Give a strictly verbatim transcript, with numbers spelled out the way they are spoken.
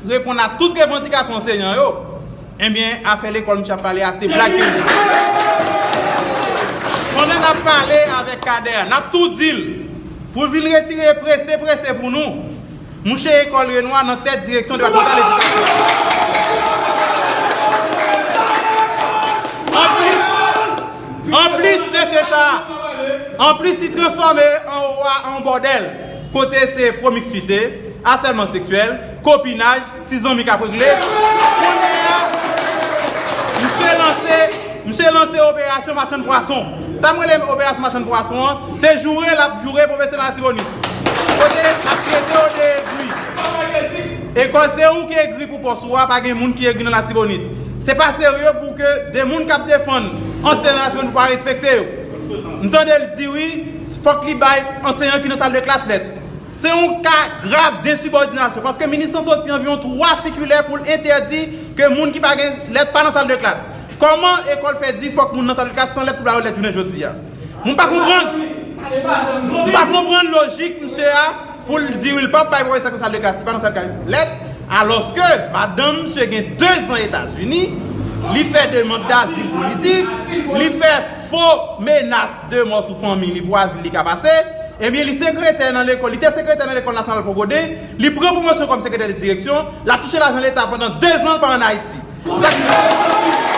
reponn a tout revandikasyon anseyan yo, ebyen, afè lekòl misye ap pale a, se blag ke li. Pandan n ap pale avèk Kader, n ap tou di l pou l vin retire prese, prese pou nou mouche Ecole Renois nan tèt direksyon depatmantal edikasyon. Anplis, anplis, mesye sa, anplis, li transfòme anwo a an bòdèl, kote se pwomiskwite, asèlman seksyèl, kopinaj, ti zanmi k ap regle. Kounye a, misye lanse, misye lanse operasyon machann pwason. Sa m rele operasyon machann pwason an, se joure l ap joure pwofesè Latibonit. Kote l ap trete yo de egri. Ekòl, se ou ki egri pou pòs ou a, pa gen moun ki egri nan Latibonit. Se pa serye pou ke de moun k ap defann anseyan nan Latibonit pou pa respekte yo. M tande l di wi, fòk li bay anseyan ki nan sal de klas lèt. Se yon ka grav densibòdinasyon, paske minis lan soti anviwon twa sikilè pou l entèdi ke moun ki pa gen lèt pa nan sal de klas. Kòman Ekòl fè di fòk moun nan sal de klas san lèt pou ba yo lèt jounen jodi a? Mwen pa konprann. Mwen pa konprann lojik misye a pou l di wi, l p ap bay pwofesè k nan sal de klas, li pa nan sal de klas lèt, alòske madanm misye gen dezan Etazini, li fè demann dazil politik, li fè fo menas de mò sou fanmi li pou azil li ka pase. Ebyen, li sekretè nan lekòl, li te sekretè nan lekòl nasyonal Pwogoden, li pran pwomosyon kòm sekretè de direksyon, l ap touche lajan leta pandan dezan l pa ann Ayiti. Sa k